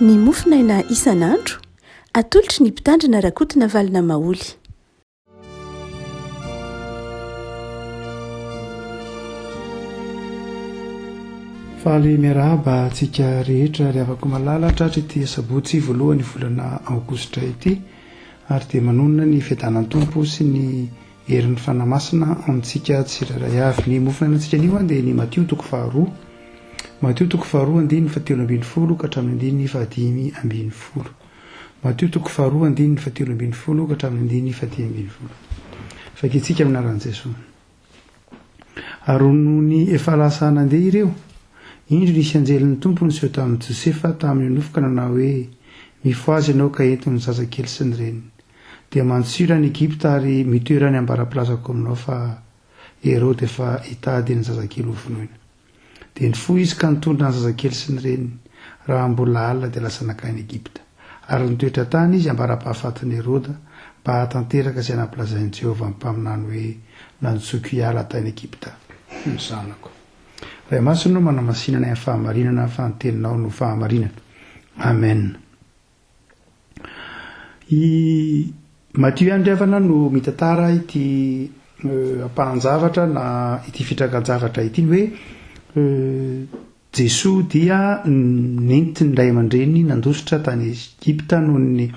Ny mofonaina isan'andro, atolotry ny Mpitandrina Rakotonavalona Maholy. Faly miarahaba antsika rehetra ry havako malala tratra ity asabotsy voalohany volana aogositra ity ary dia manonona ny fiadanan'ny Tompo sy ny herin'ny Fanahy Masina amintsika tsirairay avy. Ny mofonainantsika anio dia ny Matio toko faharoa. Matio toko faharoa andininy fahatelo ambinifolo ka hatramin'ny andininy fahadimy ambinifolo. Matio toko faharoa andininy fahatelo ambinifolo ka hatramin'ny andininy fahadimy ambinifolo. Vakintsika amin'ny anaran'i Jesoa. Ary nony efa lasa nandeha ireo, indro nisy anjelin'ny Tompo niseho tamin'i Josefa tamin'ny nofy ka nanao hoe, Mifohaza ianao ka ento ny zazakely sy ny reniny. Dia mandosira any Egypta ary mitoera any ambara-pilazako aminao fa Heroda efa hitady ny zazakely hovonoina. Dia nifoha izy ka nitondra ny zazakely sy ny reniny, raha mbola alina dia lasa nankany Egypta. Ary nitoetra tany izy ambara-pahafatin'i Heroda, mba hahatanteraka izay nampilazain'i Jehovah ny mpaminany hoe, Nantsoiko hiala tany Egypta ny zanako. Ray Masina ô, manamasina anay amin'ny fahamarinana, fa ny teninao no fahamarinana. Amen. I Matio ihany ry havana no mitantara ity ampahan-javatra na ity fitrangan-javatra ity ny hoe Jesoa dia nentin'ny ray aman-dreniny nandositra tany Egypta noho ny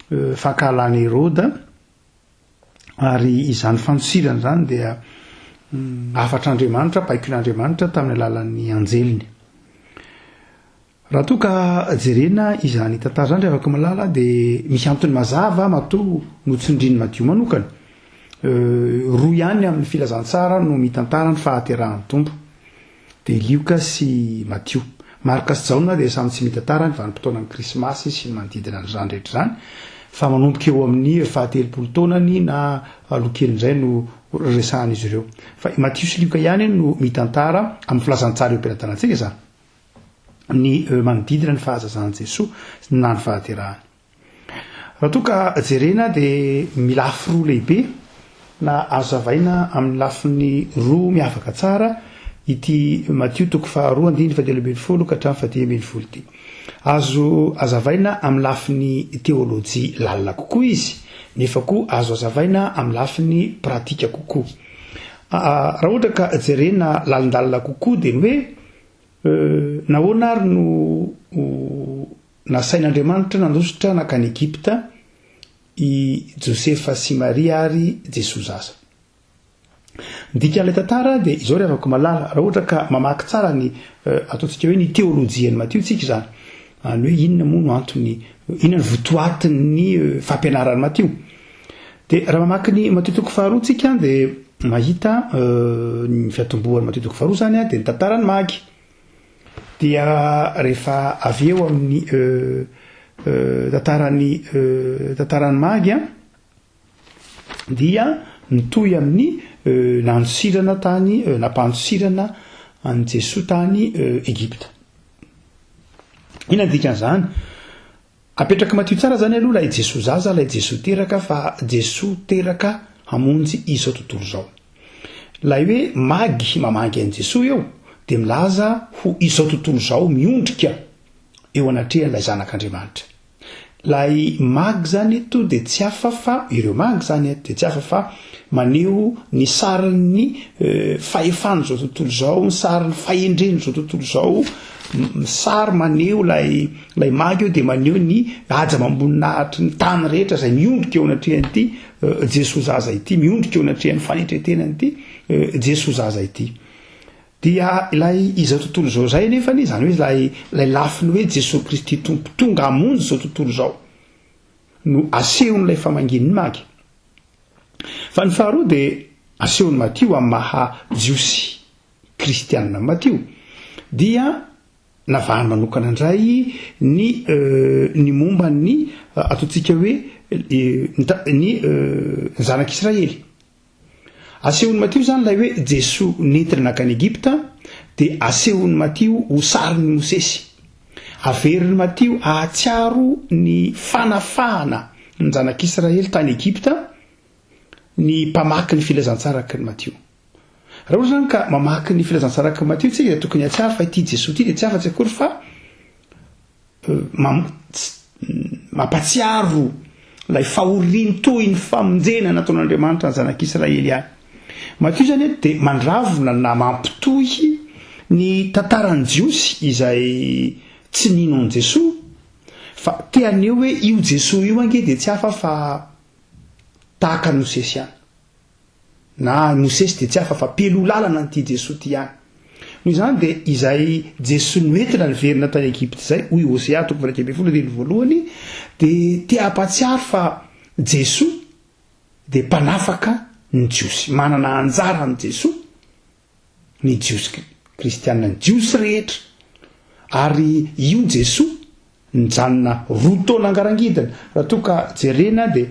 fankahalan'i Heroda ary izany fandosirana izany dia hafatr'Andriamanitra, baikon'Andriamanitra tamin'ny alalan'ny anjeliny. Raha toa ka jerena izany tantara izany ry havako malala dia misy antony mazava matoa notsindrin'i Madio manokana. Roa ihany amin'ny filazantsara no mitantara ny fahaterahan'ny Tompo, dia Lioka sy Matio. Marka sy Jaona dia samy tsy mitantara ny vanim-potoanan'ny Krismasy sy ny manodidina an'izany rehetra izany, fa manomboka eo amin'ny fahatelopolo taonany na aloha kelin'izay no resahan'izy ireo. Fa i Matio sy Lioka ihany no mitantara amin'ny filazantsara eo am-pelatanantsika izany. ny manodidina ny fahazazan'i Jesoa na ny fahaterahany. Raha toa ka jerena dia milafy roa lehibe na azo zavaina amin'ny lafiny roa miavaka tsara ity Matio toko faharoa andininy fahatelo ambinifolo ka hatramin'ny fahadimy ambinifolo ity. Azo azavaina amin'ny lafiny teolojia lalina kokoa izy, nefa koa azo azavaina amin'ny lafiny pratika kokoa. Raha ohatra ka jerena lalindalina kokoa dia ny hoe Nahoana àry no nasain'Andriamanitra nandositra nankany Egypta i Josefa sy Maria ary Jesoa zaza? Ny dikan'ilay tantara dia izao ry havako malala, raha ohatra ka mamaky tsara ny ataontsika hoe ny teolojian'i Matio tsika izany, ny hoe inona moa no antony, inona ny votoatin'ny fampianaran'i Matio. Dia raha mamaky ny Matio toko faharoa tsika dia mahita ny fiatombohan'ny Matio toko faharoa izany dia ny tantaran'ny magy. Dia rehefa avy eo amin'ny tantaran'ny tantaran'ny magy dia mitohy amin'ny nandosirana tany nampandosirana an'i Jesoa tany Egypta. Inona ny dikan'izany? Apetrak'i Matio tsara zany aloha ilay Jesoa zaza, ilay Jesoa teraka fa Jesoa teraka hamonjy izao tontolo izao. Ilay hoe magy mamangy an'i Jesoa eo dia milaza ho izao tontolo izao miondrika eo anatrehan'ilay Zanak'Andriamanitra. Ilay magy zany eto dia tsy hafa fa, ireo magy zany eto dia tsy hafa fa maneho ny sarin'ny fahefan'izao tontolo izao, ny sarin'ny fahendren'izao tontolo izao, ny sary maneho ilay ilay magy eo dia maneho ny haja amam-boninahitry ny tany rehetra izay miondrika eo anatrehan'ity Jesoa zaza ity, miondrika eo anatrehan'ny fanetren-tenan'ity Jesoa zaza ity. Dia ilay izao tontolo izao izay anefany, izany hoe ilay ilay lafiny hoe Jesoa Kristy Tompo tonga hamonjy izao tontolo izao no asehon'ilay famangian'ny magy. Fa ny faharoa dia asehon'i Matio amin'ny maha Jiosy kristianina an'i Matio dia navahany manokana indray ny ny momba ny ataontsika hoe ny zanak'Israely. Asehon'i Matio izany ilay hoe Jesoa nentina nankany Egypta dia asehon'i Matio ho sarin'i Mosesy. Averin'i Matio hahatsiaro ny fanafahana ny zanak'Israely tany Egypta ny mpamaky ny filazantsaraky ny Matio. Raha ohatra izany ka mamaky ny filazantsaraky ny Matio tsika dia tokony hahatsiaro fa ity Jesoa ity dia tsy afa-tsy akory fa. Mampatsiaro ilay fahoriany toy ny famonjena nataon'Andriamanitra ny zanak'Israely ihany. Matio izany eto dia mandravona na mampitohy ny tantaran'ny Jiosy izay tsy nino an'i Jesoa fa te haneho hoe io Jesoa io ange dia tsy hafa fa tahaka an'i Mosesy ihany. Na i Mosesy dia tsy hafa fa mpialoha lalana an'ity Jesoa ity ihany. Noho izany dia izay Jesoa noentina niverina tany Egypta izay, hoy Hosea toko faha-11 andininy voalohany, dia te hampahatsiaro fa Jesoa dia mpanafaka ny Jiosy. Manana anjara amin'i Jesoa ny Jiosy kristiana, ny Jiosy rehetra. Ary io Jesoa nijanona roa taona angarangidina. Raha toa ka jerena dia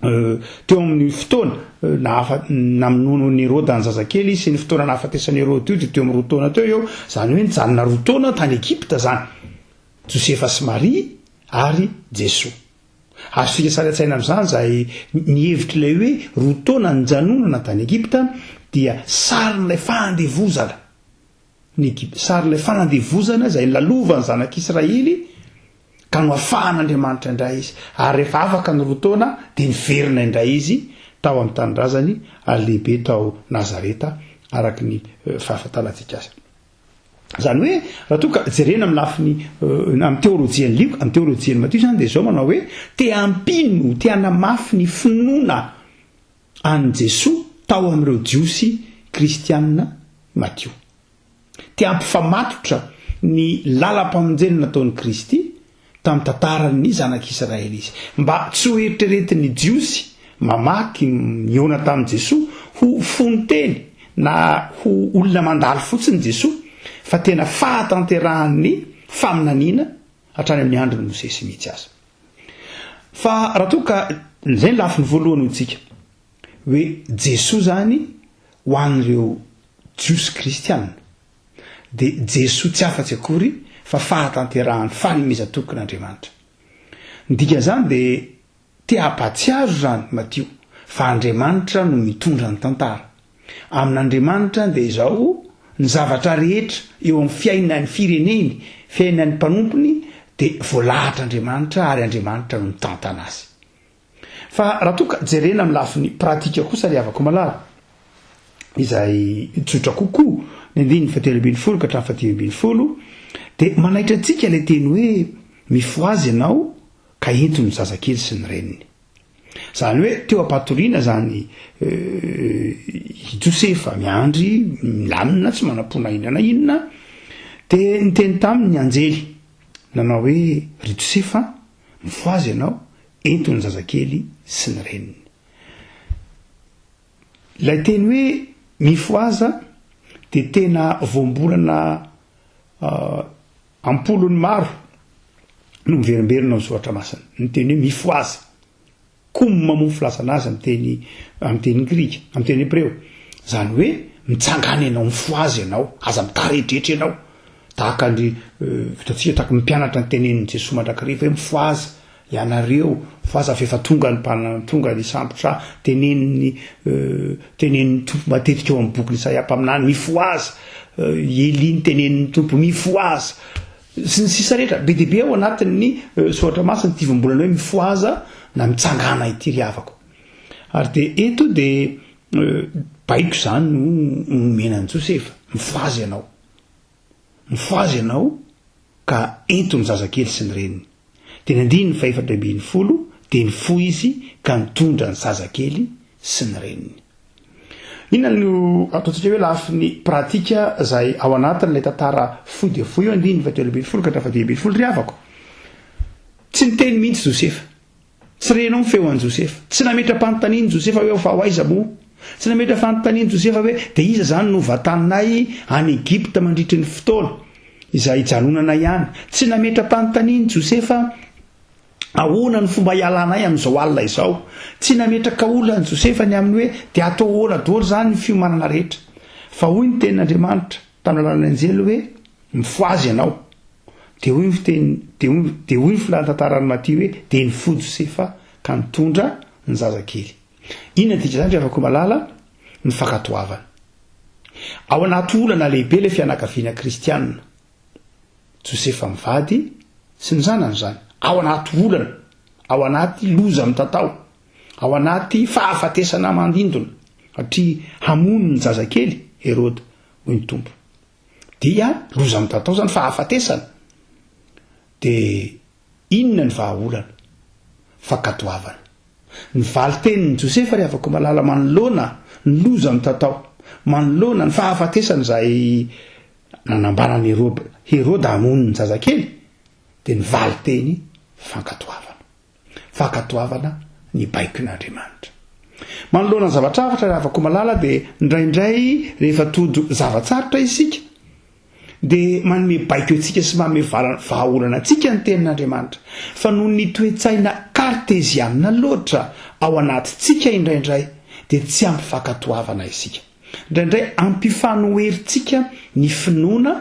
teo amin'ny fotoana nahafa namonoana an'i Heroda ny zazakely sy ny fotoana nahafatesan'i Heroda io dia teo amin'ny roa taona teo eo, izany hoe nijanona roa taona tany Egypta izany Josefa sy Maria ary Jesoa. Azontsika sary an-tsaina amin'izany izay ny hevitr'ilay hoe roa taona nijanonana tany Egypta dia sarin'ilay fahandevozana. Ny Egypta, sarin'ilay fanandevozana izay lalovan'ny zanak'Israely ka noafahan'Andriamanitra indray izy. Ary rehefa afaka ny roa taona dia niverina indray izy tao amin'ny tanindrazany ary lehibe tao Nazareta araka ny fahafantarantsika azy. Izany hoe raha toa ka jerena amin'ny lafiny amin'ny teolojian'i Lioka, amin'ny teolojian'i Matio izany dia izao manao hoe te hampino, te hanamafy ny finoana an'i Jesoa tao amin'ireo Jiosy kristianina Matio. Te hampifamatotra ny lalam-pamonjena nataon'i Kristy tamin'ny tantaran'ny zanak'Israely izy, mba tsy ho eritreretin'ny Jiosy mamaky nihaona tamin'i Jesoa ho fonon-teny na ho olona mandalo fotsiny Jesoa, fa tena fahatanterahan'ny faminaniana hatrany amin'ny andron'i Mosesy mihitsy aza. Fa raha toa ka, izay ny lafiny voalohany hoy tsika, hoe Jesoa izany ho an'ireo Jiosy kristiana, dia Jesoa tsy afa-tsy akory fa fahatanterahan'ny fanomezan-tokin'Andriamanitra. Ny dikan'izany dia te hampahatsiaro izany Matio fa Andriamanitra no mitondra ny tantara. Amin'Andriamanitra dia izao, ny zavatra rehetra eo amin'ny fiainan'ny fireneny, fiainan'ny mpanompony dia voalahatr'Andriamanitra ary Andriamanitra no mitantana azy. Fa raha toa ka jerena amin'ny lafiny pratika kosa ry havako malala, izay tsotra kokoa, ny andininy fahatelo ambinifolo ka hatramin'ny fahadimy ambinifolo, dia manaitra antsika ilay teny hoe mifohaza ianao ka ento ny zazakely sy ny reniny. Izany hoe teo am-patoriana izany i Josefa miandry milamina tsy manam-po na inona na inona dia niteny taminy ny anjely nanao hoe ry Josefa mifohaza ianao ento ny zazakely sy ny reniny. Ilay teny hoe mifohaza dia tena voambolana Am-polony maro no miverimberina ao Soratra Masina ny teny hoe mifohaza. Kum moa ny filazana azy amin'ny teny amin'ny teny grika, amin'ny teny hebreo. Izany hoe mitsangàna ianao, mifohaza ianao, aza mitaredretra ianao. Tahaka ny hitantsika tahaka ny mpianatra ny tenenin'i Jesoa mandrakariva hoe mifohaza ianareo, mifohaza fa efa tonga ny mpana- tonga ny hisambotra ahy. Tenenin'ny tenenin'ny Tompo matetika ao amin'ny bokin'i Isaia mpaminany, mifohaza. I Elia ny tenenin'ny Tompo, mifohaza. Sy ny sisa rehetra. Be dia be ao anatin'ny soratra masina ity voambolana hoe mifohaza na mitsangàna ity ry havako. Ary dia eto dia baiko izany no nomena an'i Josefa, mifohaza ianao. Mifohaza ianao ka ento ny zazakely sy ny reniny. Dia ny andininy fahefatra ambinifolo dia nifoha izy ka nitondra ny zazakely sy ny reniny. Inona no ataontsika hoe lafiny pratika izay ao anatin'ilay tantara fohy dia fohy io andininy fahatelo ambinifolo ka hatramin'ny fahadimy ambinifolo ry havako? Tsy niteny mihitsy Josefa. Tsy renao ny feo an'i Josefa. Tsy nametra-panontaniana Josefa hoe fa ho aiza moa? Tsy nametra fanontaniana Josefa hoe dia iza izany no vatanay any Egypta mandritry ny fotoana izay hijanonanay any? Tsy nametra-panontaniana Josefa ahoana ny fomba hialanay amin'izao alina izao? Tsy nametraka olana Josefa ny amin'ny hoe dia atao ahoana daholo izany ny fiomanana rehetra? Fa hoy ny tenin'Andriamanitra tamin'ny alalan'ny anjely hoe mifohaza ianao. Dia hoy ny fiteny, dia hoy, dia hoy ny filàn'ny tantaran'i Matio hoe, dia nifoha Josefa ka nitondra ny zazakely. Inona ny dikan'izany ry havako malala? Ny fankatoavana. Ao anaty olana lehibe ilay fianakaviana kristianina. Josefa mivady. sy ny zanany izany, ao anaty olana, ao anaty loza mitatao, ao anaty fahafatesana mandindona, satria hamono ny zazakely Heroda, hoy ny Tompo. Dia loza mitatao izany, fahafatesana. Dia inona ny vahaolana? Fankatoavana. Ny valin-tenin'i Josefa ry havako malala manoloana ny loza mitatao, manoloana ny fahafatesana izay nanambaran'i Heroda hamono ny zazakely, dia ny valin-teny fankatoavana. Fankatoavana ny baikon'Andriamanitra. Manoloana ny zava-tsarotra ry havako malala dia indraindray rehefa tojo zava-tsarotra isika dia manome baiko antsika sy manome vahaolana antsika ny tenin'Andriamanitra. Fa noho ny toe-tsaina kartezianina loatra ao anatintsika indraindray dia tsy ampy fankatoavana isika. Indraindray ampifanoherintsika ny finoana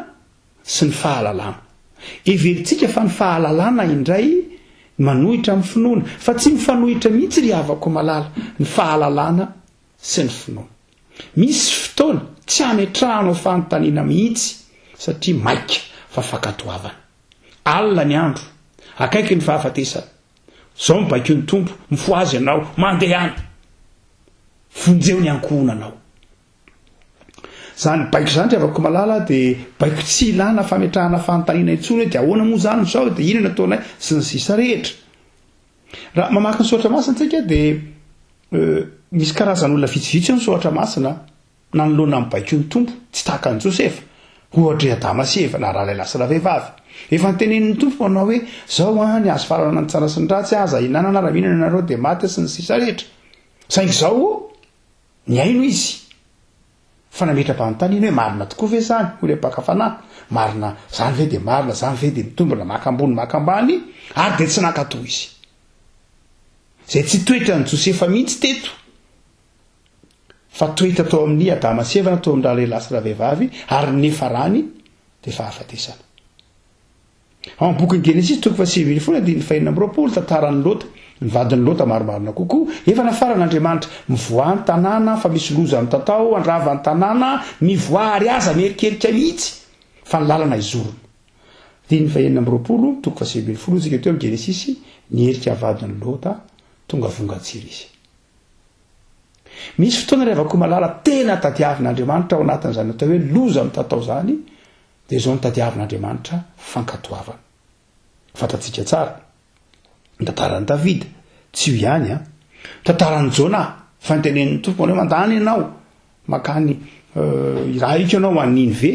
sy ny fahalalana. Heverintsika fa ny fahalalana indray manohitra amin'ny finoana, fa tsy mifanohitra mihitsy ry havako malala ny fahalalana sy ny finoana. Misy fotoana tsy ametrahanao fanontaniana mihitsy satria maika fa fankatoavana. Alina ny andro, akaiky ny fahafatesana. Zao ny baikon'ny Tompo, mifohaza ianao, mandehana! Vonjeo ny ankohonanao. Izany baiko izany ry havako malala dia baiko tsy ilana fametrahana fanontaniana intsony hoe dia ahoana moa izany izao, dia inona no ataonay, sy ny sisa rehetra. Raha mamaky ny soratra masina tsika dia misy karazan'olona vitsivitsy eo ny soratra masina nanoloana ny baikon'ny Tompo, tsy tahaka an'i Josefa, ohatra i Adama sy Eva na ralehilahy sy ravehivavy. Efa notenenin'ny Tompo manao hoe zao an, ny hazo fahalalana ny tsara sy ny ratsy aza ihinanana, raha mihinana ianareo dia maty sy ny sisa rehetra. Saingy izao Nihaino izy, fa nametra-panontaniana hoe, Marina tokoa ve izany? Hoy ilay mpaka fanahy. Marina, izany ve dia marina, izany ve dia mitombina, maka ambony, maka ambany? Ary dia tsy nankatò izy. Izay tsy toetran'i Josefa mihitsy teto, fa toetra tao amin'i Adama sy Eva na tao amin'ny ralehilahy sy ravehivavy, ary ny niafarany dia fahafatesana. Ao amin'ny bokin'ny Genesisy toko faha-19 andininy faha-26, tantaran'i Lota, ny vadin'i Lota marimarina kokoa, efa nafaran'Andriamanitra, mivoaha ny tanàna fa misy loza mitatao, handrava ny tanàna, mivoaha ary aza mierikerika mihitsy fa ny lalana hizorona. Andininy faha-26, toko faha-19 hoy isika teo amin'ny Genesisy, niherika ny vadin'i Lota, tonga vongan-tsiry izy. Misy fotoana ry havako malala tena tadiavin'Andriamanitra ao anatin'izany atao hoe loza mitatao izany, Dia izao no tadiavin'Andriamanitra, fankatoavana. Fantatsika tsara ny tantaran'i Davida, tsy io ihany an! Tantaran'i Jona, fa notenenin'ny Tompo hoe mandany ianao mankany irahiko ianao ho any Ninive.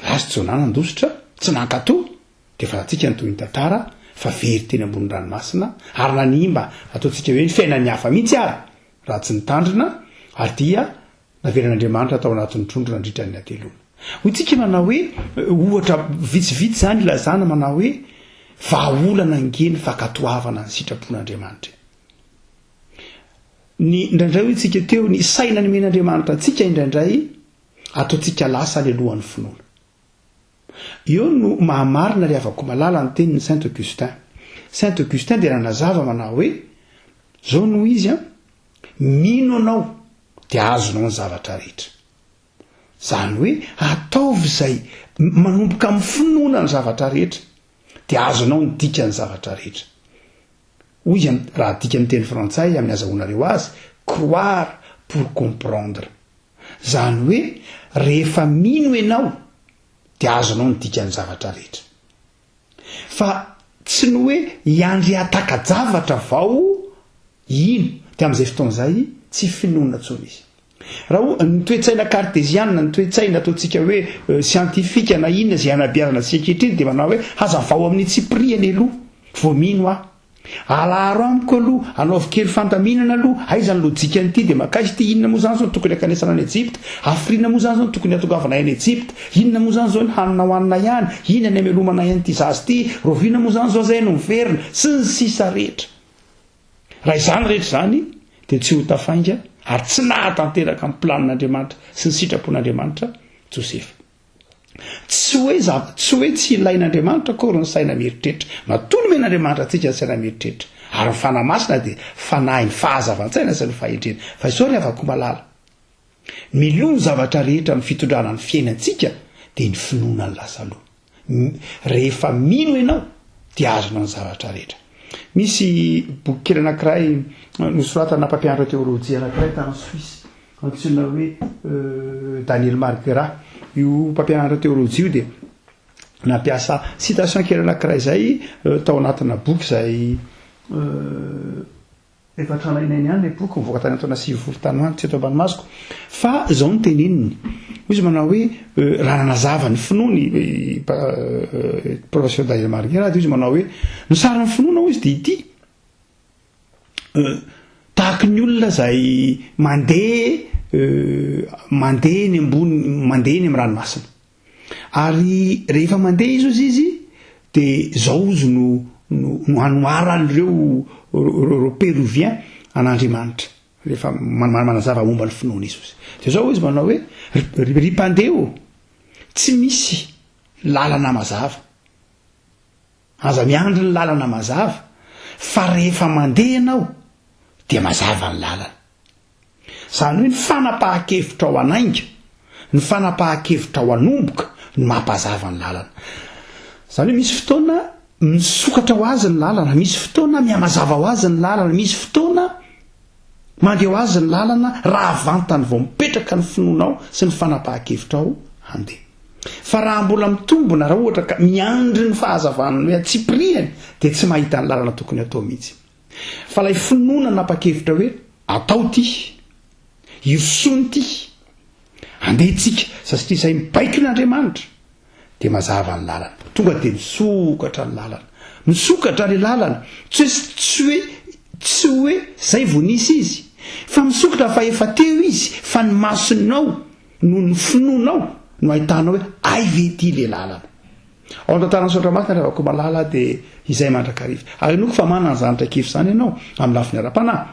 Lasa Jona nandositra, tsy nankatò, dia fantatsika ny tohin'ny tantara fa very teny ambony ranomasina ary nanimba ataontsika hoe ny fiainan'ny hafa mihitsy ary raha tsy nitandrina ary dia Navelan'Andriamanitra tao anatin'ny trondro nandritra ny hateloana. Hoy tsika manao hoe, ohatra vitsivitsy izany ilazana manao hoe, vahaolana ange ny fankatoavana ny sitrapon'Andriamanitra e. Ny indraindray hoy tsika teo, ny saina nomen'Andriamanitra antsika indraindray ataontsika lasa any alohan'ny finoana. Eo no mahamarina ry havako malala ny tenin'i Saint Augustin. Saint Augustin dia nanazava manao hoe, zao no izy an, mino anao dia azonao ny zavatra rehetra. Izany hoe ataovy izay manomboka amin'ny finoana ny zavatra rehetra dia azonao ny dikan'ny zavatra rehetra. Hoy izy raha adika amin'ny teny frantsay amin'ny azahoanareo azy, croire pour comprendre. Izany hoe rehefa mino ianao dia azonao ny dikan'ny zavatra rehetra. Fa tsy ny hoe hiandry hahataka-javatra vao hino, dia amin'izay fotoana izay tsy finoana intsony izy. Raha o, ny toe-tsaina kartezianina, ny toe-tsaina ataontsika hoe siantifika na inona izay anabeazana antsika ankehitriny dia manao hoe hazavao amin'ny tsipiriany aloha vao mino aho. Alaharo amiko aloha, anaovy kely fandaminana aloha, aiza ny lojikan'ity dia mankaiza ity, inona moa izany izao no tokony hankanesana any Ejipta, hafiriana moa izany izao no tokony hatongavanay any Ejipta, inona moa izany izao ny hanina hohaninay any, inona ny hamelomanay an'ity zaza ity, rahoviana moa izany izao izay no miverina, sy ny sisa rehetra. Raha izany rehetra izany dia tsy ho tafainga ary tsy nahatanteraka ny planin'Andriamanitra sy ny sitrapon'Andriamanitra Josefa. Tsy hoe zava, tsy hoe tsy ilain'Andriamanitra akory ny saina mieritreritra. Matoa nomen'Andriamanitra antsika ny saina mieritreritra. Ary ny Fanahy Masina dia Fanahin'ny fahazavan-tsaina sy ny fahendrena. Fa izao ry havako malala, miloha ny zavatra rehetra amin'ny fitondrana ny fiainantsika dia ny finoana ny lasa aloha. Rehefa mino ianao, dia azonao ny zavatra rehetra. Misy boky kely anankiray nosoratana mpampianatra teolojia anankiray tany Suisse antsoina hoe Daniel Marguerat. Io mpampianatra teolojia io dia nampiasa citation kely anankiray izay tao anatina boky izay Efa tranainy ihany ilay boky, nivoaka tany amin'ny taona 90 tany ho any, tsy eto ambany masoko. Fa izao no teneniny, hoy izy manao hoe, raha nanazava ny finoany i Professeur Daniel Marguerite, dia hoy izy manao hoe, ny sarin'ny finoana hoy izy dia ity, tahaky ny olona izay mandeha mandeha eny ambony, mandeha eny amin'ny ranomasina. Ary rehefa mandeha izy ozy izy dia zao ozy no no no anoharan'ireo ireo Péruviens an'Andriamanitra rehefa manazava momba ny finoana izy ozy. Dia zao izy manao hoe ry mpandeha ô, tsy misy lalana mazava. Aza miandry ny lalana mazava fa rehefa mandeha ianao dia mazava ny lalana. Izany hoe ny fanapahan-kevitrao hanainga, ny fanapahan-kevitrao hanomboka no mampazava ny lalana. Izany hoe misy fotoana misokatra ho azy ny lalana, misy fotoana mihamazava ho azy ny lalana, misy fotoana mandeha ho azy ny lalana raha vantany vao mipetraka ny finoanao sy ny fanapahan-kevitrao handeha. Fa raha mbola mitombina, raha ohatra ka miandry ny fahazavan'ny hoe antsipirihany dia tsy mahita ny lalana tokony hatao mihitsy. Fa ilay finoana nanapa-kevitra hoe atao ity, hirosoana ity, andeha tsika, satria izay mibaiko n'Andriamanitra dia mazava ny lalana. Tonga dia misokatra ny lalana. Misokatra ilay lalana. Tsy hoe tsy hoe tsy hoe zay vao nisy izy, fa misokatra fa efa teo izy, fa ny masonao noho ny finoanao no ahitanao hoe ay ve ity ilay lalana. Ao amin'ny tantaran'ny Soratra Masina ry havako malala dia izay mandrakariva. Ary inoako fa manana izany traikefa izany ianao amin'ny lafiny ara-panahy.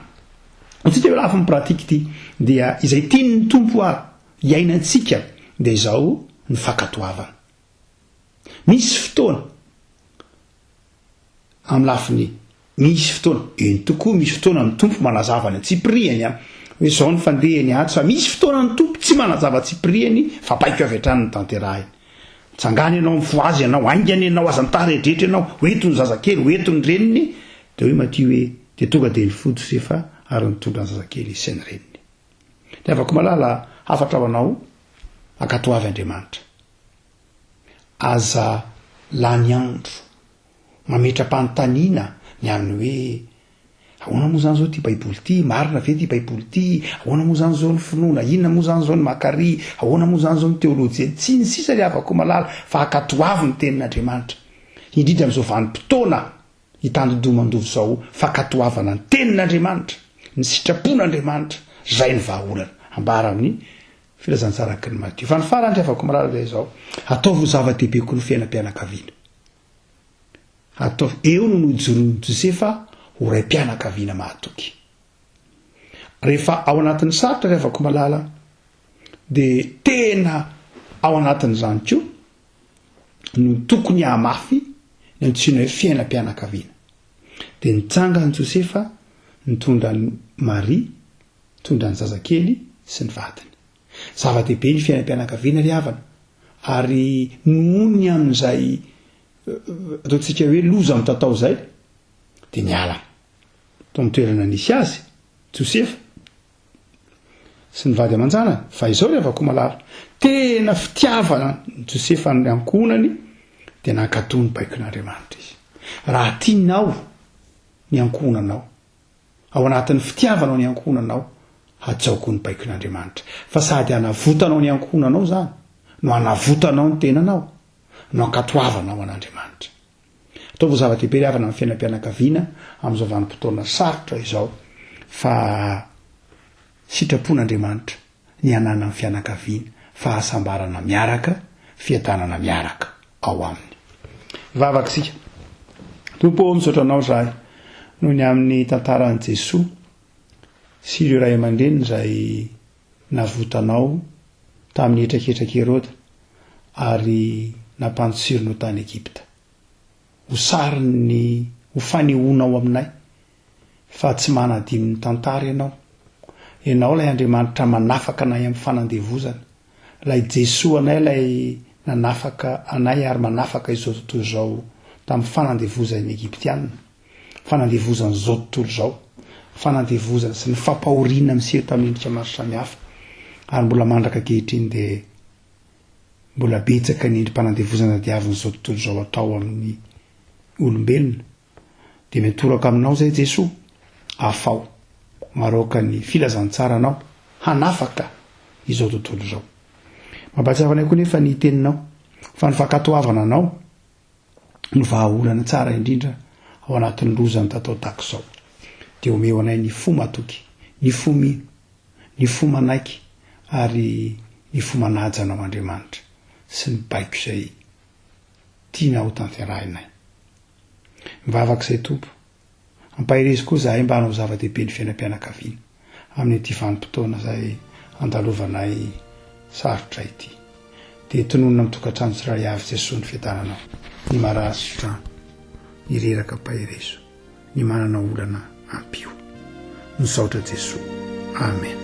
Antsika eo lafiny pratique ity dia izay tian'ny Tompo ary hiainantsika dia izao ny fankatoavana. Misy fotoana Amin'ny lafiny misy fotoana, eny tokoa misy fotoana ny Tompo manazava ny antsipirihany an, hoe izao ny fandehany atsy, fa misy fotoana ny Tompo tsy manazava antsipirihany fa baiko avy hatrany no tanterahiny. Mitsangàna ianao, mifohaza ianao, haingana ianao, aza mitaredretra ianao, ho ento ny zazakely, ho ento ny reniny, dia hoy Matio hoe, dia tonga dia nifoha Josefa ary nitondra ny zazakely izy sy ny reniny. Ry havako malala, hafatra ho anao, ankatoavy Andriamanitra. Aza lany andro mametra-panontaniana ny amin'ny hoe, Ahoana moa izany izao ity Baiboly ity? Marina ve ity Baiboly ity? Ahoana moa izany izao ny finoana? Inona moa izany izao ny makary? Ahoana moa izany izao ny teolojia? Tsy ny sisa ry havako malala fa ankatoavy ny Tenin'Andriamanitra. Indrindra amin'izao vanim-potoana hitandindoman-doza izao, fankatoavana ny Tenin'Andriamanitra, ny sitrapon'Andriamanitra, izay no vahaolana. Ambara amin'ny Filazantsaraky ny Matio. Fa ny farany ry havako malala dia izao, ataovy ho zava-dehibe koa ny fiainam-pianakaviana. Ataovy, eo no nojoroan'i Josefa ho raim-pianakaviana mahatoky. Rehefa ao anatin'ny sarotra ry havako malala, dia tena ao anatin'izany koa no tokony hahamafy ny antsoina hoe fiainam-pianakaviana. Dia nitsangana Josefa nitondra an'i Maria, nitondra ny zazakely sy ny vadiny. Zava-dehibe ny fiainam-pianakaviana ry havana, ary noho ny amin'izay ataontsika hoe loza mitatao izay, dia niala tao amin'ny toerana nisy azy Josefa sy ny vady aman-janany. Fa izao ry havako malala, tena fitiavana an'i Josefa ny ankohonany, dia nankatò ny baikon'Andriamanitra izy. Raha tianao ny ankohonanao, Ao anatin'ny fitiavanao ny ankohonanao, hajao koa ny baikon'Andriamanitra. Fa sady hanavotanao ny ankohonanao izany, no hanavotanao ny tenanao, no hankatoavanao an'Andriamanitra. Ataovy ho zava-dehibe ry havana ny fiainam-pianakaviana amin'izao vanim-potoana sarotra izao, fa sitrapon'Andriamanitra ny hananan'ny fianakaviana fahasambarana miaraka, fiadanana miaraka ao aminy. Hivavaka isika. Tompo ô, misaotra Anao izahay noho ny amin'ny tantaran'i Jesoa sy ireo ray aman-dreniny izay navotanao tamin'ny hetraketrak'i Heroda ary nampantsirinao tany Egypta. Ho sarin'ny ho fanehoanao aminay fa tsy manadino ny tantara Ianao. Ianao ilay Andriamanitra manafaka anay amin'ny fanandevozana. Ilay Jesoa anay ilay nanafaka anay ary manafaka izao tontolo izao. tamin'ny fanandevozan'ny Egyptiana, fanandevozan'izao tontolo izao, fanandevozana sy ny fampahoriana miseho tamin'ny endrika maro samihafa, ary mbola mandraka ankehitriny dia mbola betsaka ny endri-panandevozana tadiavin'izao tontolo izao atao amin'ny olombelona. Dia miantoraka aminao izay Jesoa, afaho maroaka ny filazantsaranao hanafaka izao tontolo izao. Mampahatsiaro anay koa nefa ny teninao fa ny fankatoavana anao no vahaolana tsara indrindra ao anatin'ny loza mitatao tahaka izao. Dia omeo anay ny fo matoky, ny fo mino, ny fo manaiky ary ny fo manaja anao Andriamanitra sy ny baiko izay tianao hotanterahinay. Mivavaka izay Tompo. Ampaherezo koa izahay mba hanao zava-dehibe ny fiainam-pianakaviana amin'ity vanim-potoana izay andalovanay sarotra ity. Dia tononina amin'ny tokantrano tsirairay avy Jesoa ny fiadananao. Ny marary sitrano, ny reraka ampaherezo, ny manana olana ampio. Misaotra Jesoa. Amen.